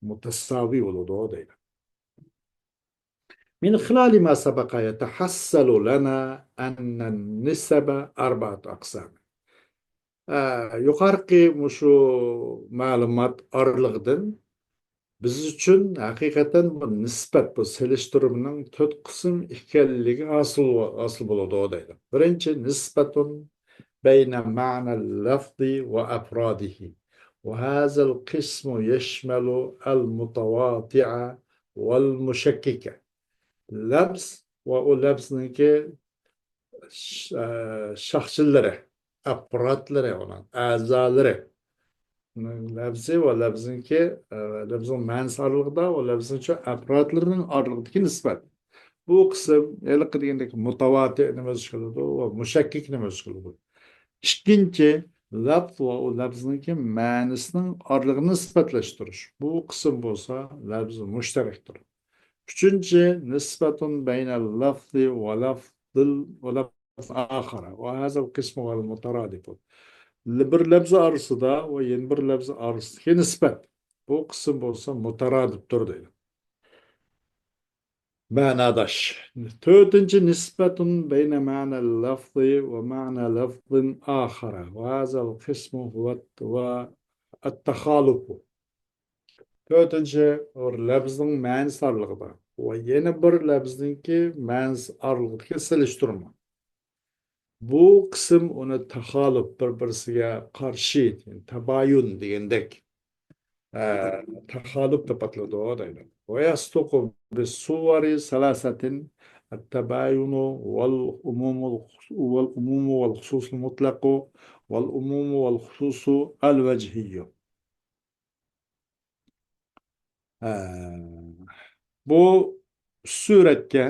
مۇتەساۋى بولىدۇ دەيدۇ. من خلال ما سبق يتحصل لنا أن النسب أربعة أقسام. ئە، يۇقىرىقى مۇشۇ مەلۇمات ئارىلىقىدىن بىز ئۈچۈن ھەقىقەتەن بۇ نىسبەت، بۇ سېلىشتۇرمىنىڭ تۆت قىسىم ئىكەنلىكى ھاسىل، ھاسىل بولىدۇ دەيدۇ. بىرىنچى، نىسبەتۇن بەينە مەنەل لەفزى ۋە ئەفرادىھى. ۋە ھازەل قىسمۇ يەشمەلۇ ئەل مۇتەۋاتىئە ۋەل مۇشەككىكە. لەفز ۋە ئۇ لەفزنىڭكى ش-، ئە، شاخچىلىرى، ئەپرادلىرى، ئۇنىڭ ئەزالىرى. لەفزى ۋە لەفزنىڭكى، ئە، لەفزنىڭ مەنىسى ئارىلىقىدا ۋە لەفزنىڭ شۇ ئەپرادلىرىنىڭ ئارىلىقىدىكى نىسبەت. بۇ قىسىم ھېلىقى دېگەندەك مۇتەۋاتىر نېمە ئۆز كېلىدۇ ۋە مۇشەككىك نېمە ئۆز كېلىدۇ. ئىككىنچى، لەفز ۋە ئۇ لەفزنىڭكى مەنىسىنىڭ ئارىلىقىنى نىسبەتلەشتۈرۈش. بۇ قىسىم بولسا لەفز مۇشتەرەكتۇر. ئۈچىنچى، نىسبەتۇن بەينەل لەفزى ۋە لەفزىل، ۋە لەفز ئاخىرە. ۋە ھازەل قىسمۇ ۋەل مۇتەرادىپۇ. بىر لەفز ئارىسىدا ۋە يەنە بىر لەفز ئارىسىدىكى نىسبەت. بۇ قىسىم بولسا مۇتەرادىپتۇر دەيدۇ. مەناداش. تۆتىنچى، نىسبەتۇن بەينە مەنەل لەفزى ۋە مەنە لەفزىن ئاخىرە. ۋە ھازەل قىسمۇ ھۇۋە، ھۇۋە ئەتتەخالۇپۇ. تۆتىنچى، بىر لەپزنىڭ مەنىسى ئارىلىقىدا ۋە يەنە بىر لەپزنىڭكى مەنىسى ئارىلىقىدىكى سېلىشتۇرما. بۇ قىسىم ئۇنى تەخالۇپ، بىر-بىرسىگە قارشى، تەبايۇن دېگەندەك، ئە، تەخالۇپ دەپ ئاتىلىدۇ دەيدۇ. ويصدق بالصور ثلاثة التباين والعموم والخص-، والعموم والخصوص المطلق والعموم والخصوص الوجهي. ھە، بۇ ئۈچ سۈرەتكە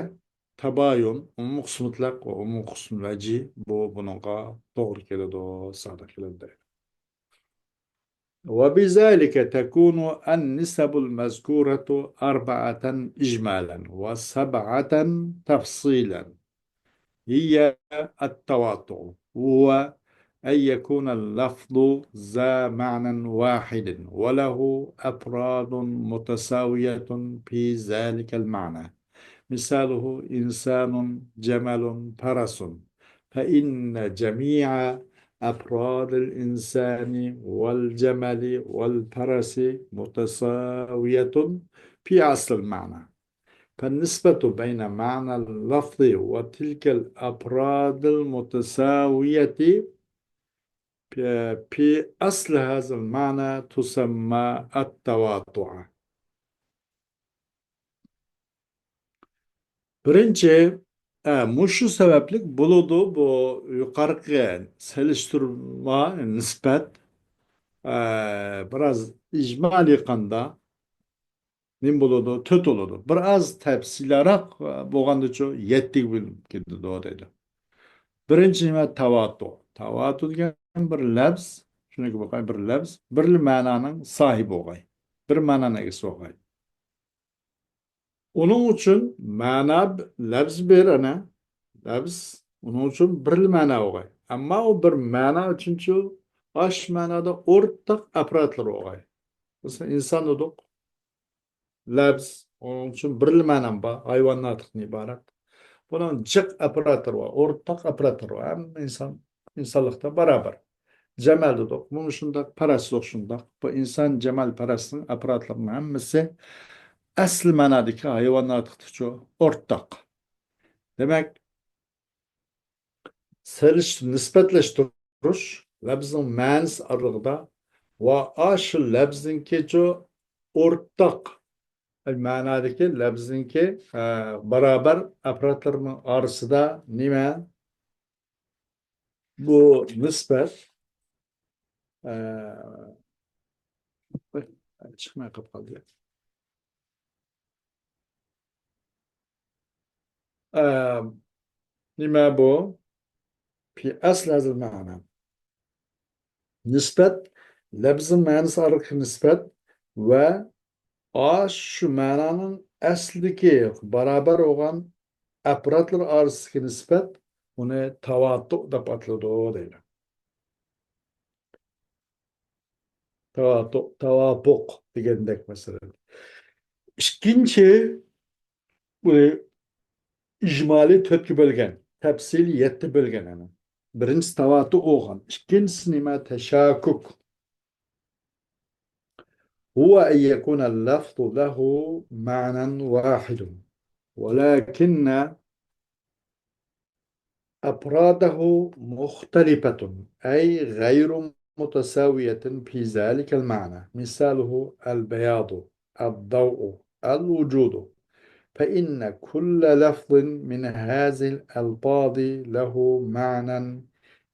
تەبايۇن، ئومۇم قىسمى مۇتلەق ۋە ئومۇم قىسمى ۋەجىھ، بۇ بۇنىڭغا توغرا كېلىدۇ، سادىق كېلىدۇ دەيدۇ. وبذلك تكون النسب المذكورة أربعة إجمالا وسبعة تفصيلا. هي التواطؤ، وهو أن يكون اللفظ ذا معنى واحد وله أفراد متساوية في ذلك المعنى. مثاله: إنسان، جمل، فرس. فإن جميع أفراد الإنسان والجمل والفرس متساوية في أصل المعنى. فالنسبة بين معنى اللفظ وتلك الأفراد المتساوية في، في أصل هذا المعنى تسمى التواطؤ. بىرىنچى، ئە، مۇشۇ سەۋەبلىك بولىدۇ، بۇ يۇقىرىقى سېلىشتۇرما، نىسبەت، ئە، بىراز ئىجمالىي قاندا نېمە بولىدۇ؟ تۆت بولىدۇ. بىر ئاز تەپسىلىيراق بولغاندىچۇ يەتتىگە بۆلۈنۈپ كېتىدۇ دەيدۇ. بىرىنچى نېمە؟ تاۋاتۇ. تاۋاتۇ دېگەن بىر لەپز، چۈشىنىكى بولغاي، بىر لەپز، بىرلا مەنانىڭ ساھىبى بولغاي. بىر مەنانىڭ ئىگىسى بولغاي. ئۇنىڭ ئۈچۈن مەنا ب-، لەپز بىر ئەنە، لەپز ئۇنىڭ ئۈچۈن بىرلا مەنا بولغاي. ئەمما ئۇ بىر مەنا ئۈچۈنچۇ ئاش مەنادا ئورتاق ئەپرادلىرى بولغاي. مەسىلەن، ئىنسان دېدۇق. لەپز، ئۇنىڭ ئۈچۈن بىرلا مەنام بار، ھايۋان ناتىقتىن ئىبارەت. بۇنىڭ جىق ئاپپاراتلىرى بار، ئورتاق ئاپپاراتلىرى بار. ھەممە ئىنسان، ئىنسانلىقتا بارابەر. جامال دېدۇق، بۇمۇ شۇنداق، پەرەسلىك شۇنداق. بۇ ئىنسان جامالپەرەسنىڭ ئاپپاراتلىرىنىڭ ھەممىسى ئەسلى مەنادىكى ھايۋانلارغىچۇ ئورتاق. دېمەك، سېلىش، نىسبەتلەشتۈرۈش لەپزىنىڭ مەنىسى ئارىلىقىدا ۋە ئاشۇ لەپزنىڭكىچۇ ئورتاق مەنادىكى لەپزنىڭكى، ئە، بارابەر ئاپپاراتلىرىنىڭ ئارىسىدا نېمە؟ بۇ نىسبەت، ئە، ئوي، چىقماي قاپ قالدى. ئە، نېمە بۇ؟ في أصل هذا المعنى. نىسبەت، لەپزىنىڭ مەنىسى ئارىلىقى نىسبەت ۋە ئاشۇ مەنانىڭ ئەسلىدىكى بارابەر بولغان ئاپپاراتلار ئارىسىدىكى نىسبەت، ئۇنى تاۋاتۇ دەپ ئاتىلىدۇ دەيدۇ. تاۋاتۇ، تاۋاپۇق دېگەندەك مەسىلەن. ئىككىنچى، بۇ ئىجمالىي تۆتكە بۆلگەن، تەپسىلىي يەتتە بۆلگەن، يەنى. بىرىنچىسى تاۋاتۇ بولغان، ئىككىنچىسى نېمە؟ تەشاكۇك. هو أن يكون اللفظ له معنى واحد، ولكن أفراده مختلفة، أي غير متساوية في ذلك المعنى. مثاله البياض، الضوء، الوجود. فإن كل لفظ من هذه الألفاظ له معنى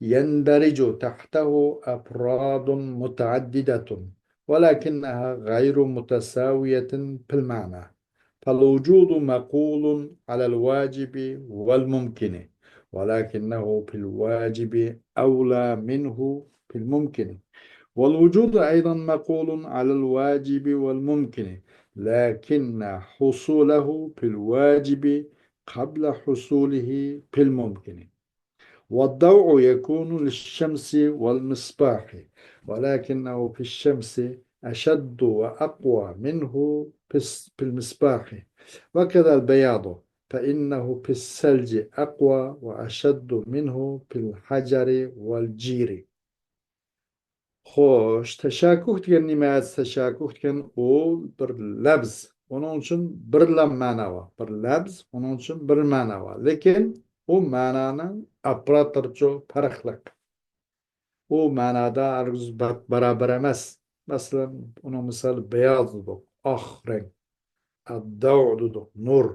يندرج تحته أفراد متعددة، ولكنها غير متساوية في المعنى. فالوجود مقول على الواجب والممكن، ولكنه في الواجب أولى منه في الممكن، والوجود أيضا مقول على الواجب والممكن، لكن حصوله في الواجب قبل حصوله في الممكن. والضوء يكون للشمس والمصباح، ولكنه في الشمس أشد وأقوى منه في الس-، في المصباح. وكذا البياض، فإنه في الثلج أقوى وأشد منه في الحجر والجير. خوش، تەشاكۇك دېگەن نېمە؟ تەشاكۇك دېگەن ئۇ بىر لەپز. ئۇنىڭ ئۈچۈن بىرلا مەنا بار. بىر لەپز، ئۇنىڭ ئۈچۈن بىر مەنا بار. لېكىن ئۇ مەنانىڭ ئاپپاراتلىرىچۇ پەرقلىق. ئۇ مەنادا ھەرگىز بە-، بارابەر ئەمەس. مەسىلەن، ئۇنىڭ مىسالى بەياز دېدۇق، ئاق رەڭ. ئەددەۋ دېدۇق، نۇر.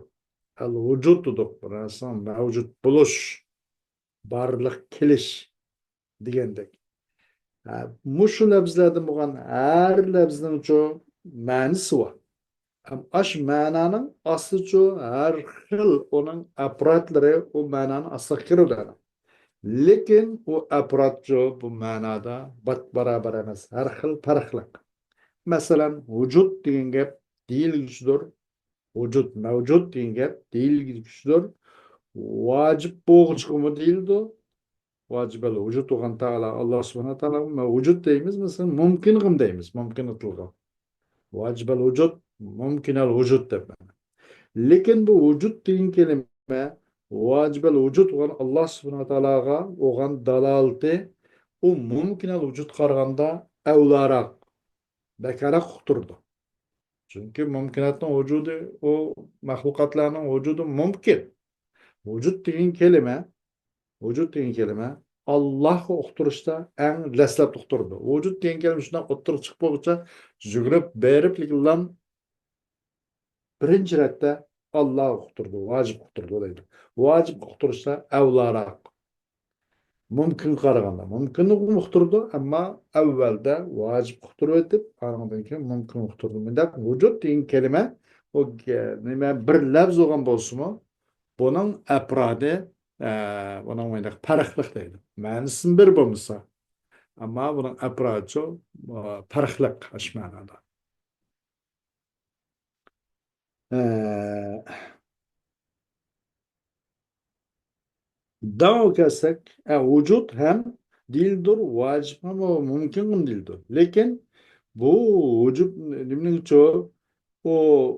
ئەلۋۇجۇد دېدۇق، بىر نەرسىنىڭ مەۋجۇت بولۇش، بارلىق كېلىش دېگەندەك. ھە، مۇشۇ لەپزلەردىن بولغان ھەر لەپزنىڭچۇ مەنىسى بار. ھەم ئاشۇ مەنانىڭ ئاستىچۇ ھەر خىل ئۇنىڭ ئەپرادلىرى ئۇ مەنانىڭ ئاستىغا كىرىدۇ. لېكىن ئۇ ئەپرادچۇ بۇ مەنادا بات-، بارابەر ئەمەس، ھەر خىل پەرقلىق. مەسىلەن، ۋۇجۇد دېگەن گەپ دېيىلگۈچىدۇر، ۋۇجۇد، مەۋجۇد دېگەن گەپ دېيىلگۈچىدۇر. ۋاجىب بولغۇچىغىمۇ دېيىلىدۇ. ۋاجىبەل ۋۇجۇد بولغان تائالا، ئاللا سۇبھانە تائالا ۋۇجۇد دەيمىز، مەسىلەن، مۇمكىنغىمۇ دەيمىز، مۇمكىن ئېيتىلغان. ۋاجىبەل ۋۇجۇد، مۇمكىنەل ۋۇجۇد دەپ. لېكىن بۇ ۋۇجۇد دېگەن كەلىمە ۋاجىبەل ۋۇجۇد بولغان ئاللا سۇبھانە تائالاغا بولغان دالالىتى، ئۇ مۇمكىنەل ۋۇجۇدقا قارىغاندا ئەۋلاراق، بەكرەك ئۇقتۇرىدۇ. چۈنكى مۇمكىناتنىڭ ۋۇجۇدى، ئۇ مەخلۇقاتلارنىڭ ۋۇجۇدى مۇمكىن. ۋۇجۇد دېگەن كەلىمە، ۋۇجۇد دېگەن كەلىمە ئاللاھقا ئۇقتۇرۇشتا ئەڭ دەسلەپ ئۇقتۇرىدۇ. ۋۇجۇد دېگەن كەلىمە شۇنداق ئوتتۇرىغا چىقىپ بولغۇچە يۈگۈرۈپ بېرىپ، لېكىنلا بىرىنچى رەتتە ئاللاھقا ئۇقتۇرىدۇ، ۋاجىپ ئۇقتۇرىدۇ دەيدۇ. ۋاجىپ ئۇقتۇرۇشتا ئەۋلاراق. مۇمكىنغا قارىغاندا. مۇمكىننى ئۇقتۇرىدۇ، ئەمما ئەۋۋەلدە ۋاجىپ ئۇقتۇرۇۋېتىپ، ئاندىن كېيىن مۇمكىن ئۇقتۇرىدۇ. مۇنداق ۋۇجۇد دېگەن كەلىمە، ئۇ گە-، نېمە، بىر لەپز بولغان بولسىمۇ، بۇنىڭ ئەپرادى، ئە، بۇنىڭ مۇنداق پەرقلىق دەيدۇ. مەنىسىمۇ بىر بولمىسا، ئەمما بۇنىڭ ئەپرادىچۇ، ئە، پەرقلىق ئاشۇ مەنادا. ئە، داۋ كەلسەك، ئە، ۋۇجۇد ھەم دېيىلىدۇ، ۋاجىپ ھەم مۇمكىن ھەم دېيىلىدۇ. لېكىن بۇ ۋۇجۇد نېمىنىڭچۇ؟ ئۇ،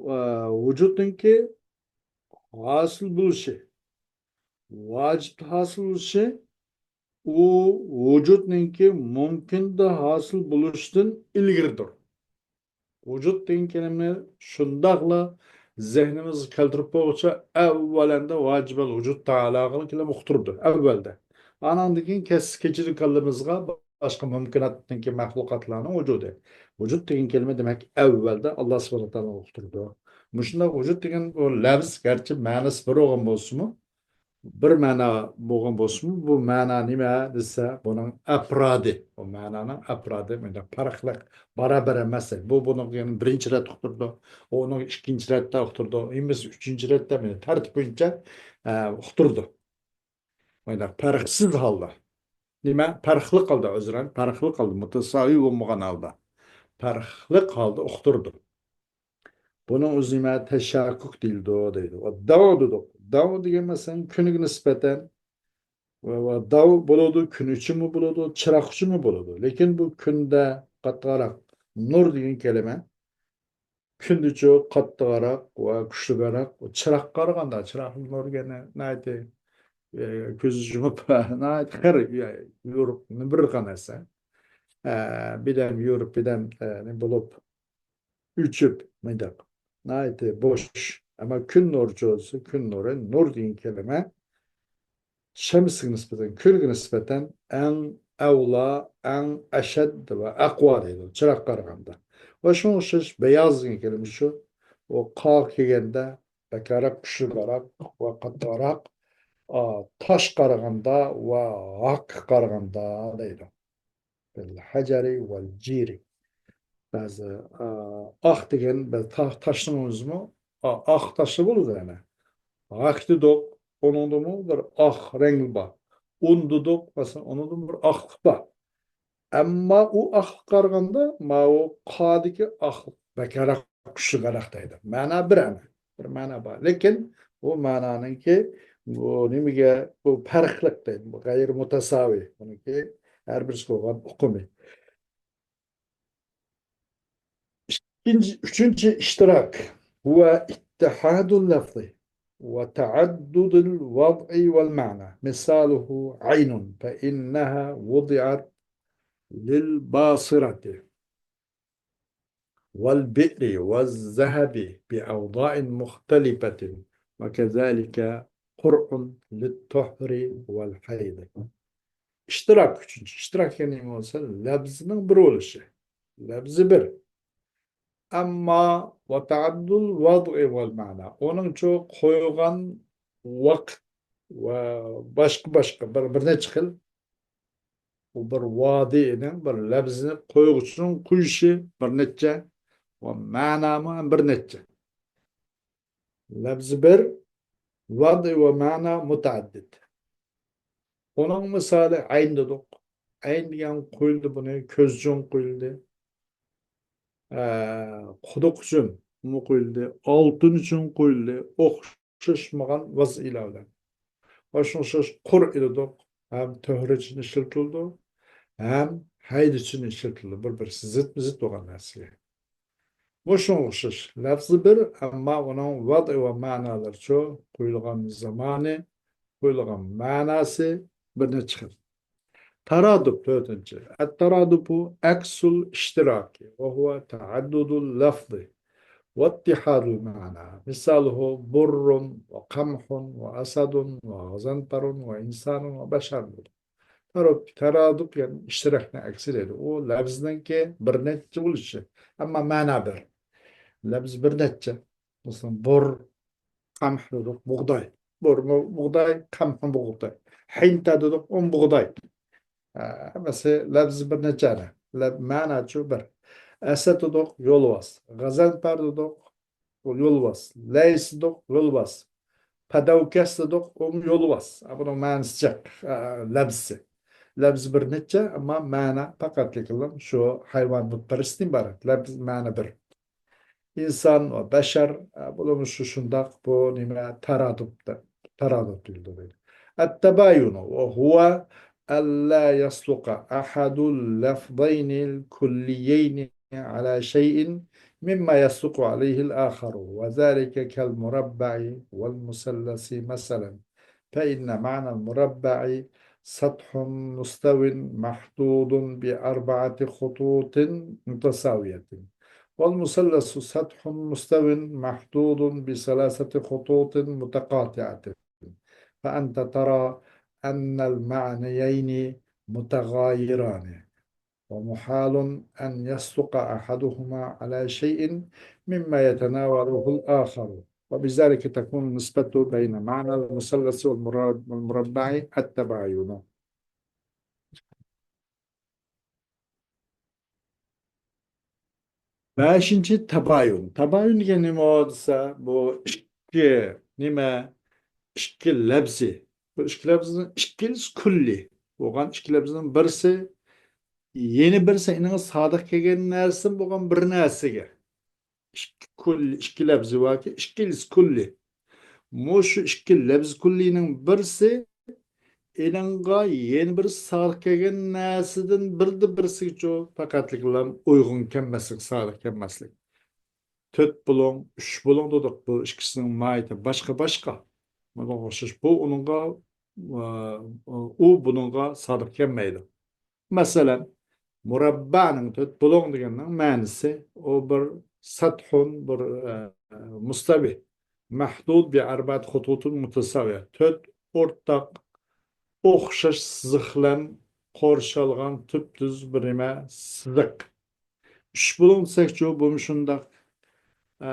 ئە، ۋۇجۇدنىڭكى ھاسىل بولۇشى. ۋاجىپتا ھاسىل بولۇشى ئۇ ۋۇجۇدنىڭكى مۇمكىندا ھاسىل بولۇشتىن ئىلگىرىدۇر. ۋۇجۇد دېگەن كەلىمىنى شۇنداقلا زېھنىمىزگە كەلتۈرۈپ بولغۇچە، ئەۋۋەلەندە ۋاجىبەل ۋۇجۇد تائالاغا كېلىپ ئۇقتۇرىدۇ، ئەۋۋەلدە. ئاناندىن كېيىن كەس-، كېچىدە كاللىمىزغا باشقا مۇمكىناتتىكى مەخلۇقاتلارنىڭ ۋۇجۇدى. ۋۇجۇد دېگەن كەلىمە، دېمەك، ئەۋۋەلدە ئاللا سۇبھانەھۇ تائالاغا ئۇقتۇرىدۇ. مۇشۇنداق ۋۇجۇد دېگەن بۇ لەۋز، گەرچە مەنىسى بىر بولغان بولسىمۇ، بىر مەنا بولغان بولسىمۇ، بۇ مەنا نېمە دېسە، بۇنىڭ ئەپرادى، بۇ مەنانىڭ ئەپرادى مۇنداق پەرقلىق، بارابەر ئەمەس. بۇ بۇنىڭ يەنە بىرىنچى رەت ئۇقتۇرىدۇ، ئۇنىڭ ئىككىنچى رەتتە ئۇقتۇرىدۇ، يەنە ئۈچىنچى رەتتە، مانا تەرتىپ بويىچە، ئە، ئۇقتۇرىدۇ. مۇنداق پەرقسىز ھالدا. نېمە؟ پەرقلىق ھالدا، ئۆزرەن، پەرقلىق ھالدا، مۇتەساۋى بولمىغان ھالدا. پەرقلىق ھالدا ئۇقتۇرىدۇ. بۇنىڭ ئۆزى نېمە؟ تەشەككۈك دېيىلىدۇ، دەيدۇ. ۋە داۋ دېدۇق. داۋ دېگەن، مەسىلەن، كۈنگە نىسبەتەن ۋە، ۋە داۋ بولىدۇ، كۈن ئۈچۈنمۇ بولىدۇ، چىراغ ئۈچۈنمۇ بولىدۇ. لېكىن بۇ كۈندە قاتتىقراق نۇر دېگەن كەلىمە كۈندىچۇ قاتتىقراق ۋە كۈچلۈكرەك، چىراغقا قارىغاندا، چىراغ نۇر دېگەن ناھايىتى، ئە، كۆز يۇمۇپ، ناھايىتى خېرى، يورۇق، بىر قان نەرسە. ئە، بىردەم يورۇپ، بىردەم، ئە، نېمە بولۇپ، ئۆچۈپ، مۇنداق. ناھايىتى بوش. ئەمما كۈن نۇرىچۇ دېسە، كۈن نۇرى، نۇر دېگەن كەلىمە شەمسكە نىسبەتەن، كۈنگە نىسبەتەن ئەڭ ئەۋلا، ئەڭ ئەشەد ۋە ئەقۋا دەيدۇ، چىراغقا قارىغاندا. ۋە شۇڭا ئوخشاش بەياز دېگەن كەلىمە شۇ. ئۇ قاغا كەلگەندە بەكرەك، كۈچلۈكرەك ۋە قاتتىقراق، ئا، تاشقا قارىغاندا ۋە ھاكقا قارىغاندا دەيدۇ. بىل ھەجەرى ۋەل جىرى. بەزى، ئا، ئاق دېگەن بىر تا-، تاشنىڭ ئۆزىمۇ، ئا، ئاق تاشلا بولىدۇ يەنە. ھاك دېدۇق، ئۇنىڭدىمۇ بىر ئاق رەڭ بار. ئۇن دېدۇق، مەسىلەن، ئۇنىڭدىمۇ بىر ئاقلىق بار. ئەمما ئۇ ئاقلىققا قارىغاندا ماۋۇ قادىكى ئاقلىق بەكرەك، كۈچلۈكرەك دەيدۇ. مەنا بىر ئەمە. بىر مەنا بار. لېكىن بۇ مەنانىڭكى بۇ نېمىگە، بۇ پەرقلىق دەيدۇ. بۇ غەيرىي مۇتەساۋى. بۇنىڭكى ھەر بىرسىگە بولغان ئۇقۇمى. ئىككىنچى، ئۈچىنچى ئىشتىراك. ھۇۋە ئىتتىھادۇل لەفزى ۋە تەئەددۇدۇل ۋەزئى ۋەل مەنا. مىسالۇھۇ ئەينۇن فەئىننەھا ۋۇدىئەت لىل باسىرەتى ۋەل بىئرى ۋەز زەھەبى بىئەۋزائىن مۇختەلىفەتىن ۋە كەزالىكە قۇرئۇن لىت تۇھرى ۋەل ھەيزى. ئىشتىراك ئۈچىنچى. ئىشتىراك دېگەن نېمە بولسا، لەفزىنىڭ بىر بولۇشى. لەفزى بىر. ئەمما ۋە تەئەددۇدۇل ۋەزئى ۋەل مەنا. ئۇنىڭچۇ قويغان ۋاقىت ۋە باشقا، باشقا بىر، بىر نەچچە خىل. ئۇ بىر ۋادىنىڭ بىر لەفزىنى قويغۇچىنىڭ قويۇشى بىر نەچچە ۋە مەنامۇ ھەم بىر نەچچە. لەفزى بىر، ۋەزئى ۋە مەنا مۇتەئەددىد. ئۇنىڭ مىسالى ئەين دېدۇق. ئەين دېگەن قويۇلدى، بۇنى كۆز ئۈچۈن قويۇلدى. ئە، قۇدۇق ئۈچۈنمۇ قويۇلدى، ئالتۇن ئۈچۈن قويۇلدى. ئوخشاشمىغان ۋەزئىلەر بىلەن. ۋە شۇڭا ئوخشاش قۇرئى دېدۇق. ھەم تۇھرى ئۈچۈن ئىشلىتىلىدۇ، ھەم ھەيز ئۈچۈن ئىشلىتىلىدۇ. بىر-، بىرسى زىتمۇ زىت بولغان نەرسىگە. مۇشۇنىڭغا ئوخشاش لەفزى بىر، ئەمما ئۇنىڭ ۋەزئى ۋە مەنالىرىچۇ، قويۇلغان زامانى، قويۇلغان مەناسى بىر نەچچە خىل. تارادۇپ، تۆتىنچى. الترادف عكس الاشتراك، وهو تعدد اللفظ واتحاد المعنى. مثاله بر وقمح وأسد وغزنفر وإنسان وبشر. تارادۇپ، تارادۇپ، يەنى ئىشتىراكنىڭ ئەكسى دەيدۇ. ئۇ لەفزنىڭكى بىر نەچچە بولۇشى، ئەمما مەنا بىر. لەفز بىر نەچچە. مەسىلەن، بۇر، قەمھ دېدۇق، بۇغداي. بۇرمۇ بۇغداي، قەمھمۇ بۇغداي. ھىنتە دېدۇق، ئۇمۇ بۇغداي. ھە، ھەممىسى لەفزى بىر نەچچە. لەپ-، مەناچۇ بىر. ئەسەد دېدۇق، يولۋاس. غەزەنپەر دېدۇق، يولۋاس. لەيس دېدۇق، يولۋاس. پەدەۋكەس دېدۇق، ئۇمۇ يولۋاس. ھە، بۇنىڭ مەنىسى جىق، ھە، لەفزى. لەفزى بىر نەچچە، ئەمما مەنا پەقەتلىكلا شۇ ھايۋان بۇتپەرەستتىن ئىبارەت. لەفز، مەنا بىر. ئىنسان ۋە بەشەر، ئە، بۇلارمۇ شۇ شۇنداق، بۇ نېمە، تارادۇپ دەپ، تارادۇپ دېيىلىدۇ دەيدۇ. التباين وهو ألا يصدق أحد اللفظين الكليين على شيء مما يصدق عليه الآخر، وذلك كالمربع والمثلث مثلا، فإن معنى المربع سطح مستو محدود بأربعة خطوط متساوية، والمثلث سطح مستو محدود بثلاثة خطوط متقاطعة، فأنت ترى أن المعنيين متغايران، ومحال أن يصدق أحدهما على شيء مما يتناوله الآخر، وبذلك تكون النسبة بين معنى المثلث والمرا-، والمربع التباين. بەشىنچى، تابايۇن. تابايۇن دېگەن نېمە دېسە، بۇ ئىككى نېمە، ئىككى لەپزى. بۇ ئىككى لەپزىنىڭ، ئىككىلىسى كۈللى بولغان ئىككى لەپزىنىڭ بىرسى يەنە بىرسى ئېنىڭغا سادىق كەلگەن نەرسىدىن بولغان بىر نەرسىگە. ئىككى كۈللى، ئىككى لەپزى باركى، ئىككىلىسى كۈللى. مۇشۇ ئىككى لەپزى كۈللىنىڭ بىرسى ئېنىڭغا يەنە بىر سادىق كەلگەن نەرسىدىن بىردە بىرسىگىچۇ پەقەتلىكلا ئۇيغۇن كەلمەسلىك، سادىق كەلمەسلىك. تۆت بۇلۇڭ، ئۈچ بۇلۇڭ دېدۇق. بۇ ئىككىسىنىڭ ماھىيىتى باشقا-باشقا. بۇنىڭغا ئوخشاش. بۇ ئۇنىڭغا، ئۇ بۇنىڭغا سادىق كەلمەيدۇ. مەسىلەن، مۇرەببەنىڭ، تۆت بۇلۇڭ دېگەننىڭ مەنىسى، ئۇ بىر سەتھۇن، بىر، ئە، مۇستەۋى، مەھدۇد بى ئەربەت خۇتۇتۇن مۇتەسەۋىيە. تۆت ئورتاق، ئوخشاش سىزىق بىلەن قورشالغان تۈپتۈز بىر نېمە سىزىق. ئۈچ بۇلۇڭ دېسەكچۇ، بۇمۇ شۇنداق، ئە،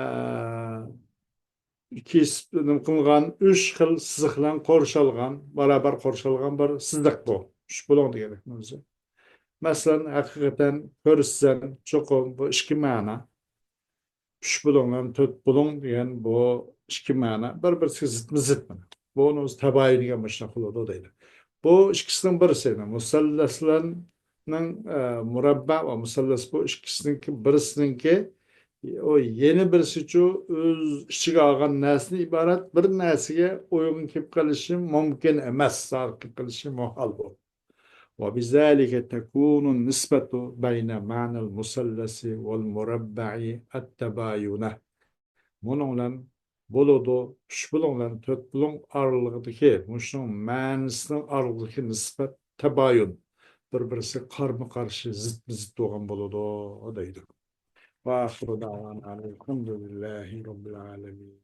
كېسىپ نېمە قىلغان، ئۈچ خىل سىزىق بىلەن قورشالغان، باراۋەر قورشالغان بىر سىزىق بۇ. ئۈچ بۇلۇڭ دېگەنلىكنىڭ ئۆزى. مەسىلەن، ھەقىقەتەن كۆرسەم، چوقۇم بۇ ئىككى مەنە. ئۈچ بۇلۇڭ ھەم تۆت بۇلۇڭ دېگەن بۇ ئىككى مەنە بىر-بىرسىگە زىتمۇ زىت مانا. بۇنىڭ ئۆزى تەبايۇن دېگەن مۇشۇنداق بولىدۇ دەيدۇ. بۇ ئىككىسىنىڭ بىرسى، يەنى مۇسەللەسلەرنىڭ، ئە، مۇرەببە ۋە مۇسەللەس بۇ ئىككىسىنىڭكى بىرسىنىڭكى، ئۇ يەنە بىرسىچۇ ئۆز ئىچىگە ئالغان نەرسىدىن ئىبارەت بىر نەرسىگە ئۇيغۇن كېلىپ قېلىشى مۇمكىن ئەمەس، سادىق كېلىپ قېلىشى مۇھال بۇ. وبذلك تكون النسبة بين معنى المثلث والمربع التباين. بۇنىڭ بىلەن بولىدۇ، ئۈچ بۇلۇڭ بىلەن تۆت بۇلۇڭ ئارىلىقىدىكى، مۇشۇنىڭ مەنىسىنىڭ ئارىلىقىدىكى نىسبەت تەبايۇن، بىر-بىرسىگە قارمۇ-قارشى، زىتمۇ زىت بولغان بولىدۇ دەيدۇ. وآخر دعوانا أن الحمد لله رب العالمين.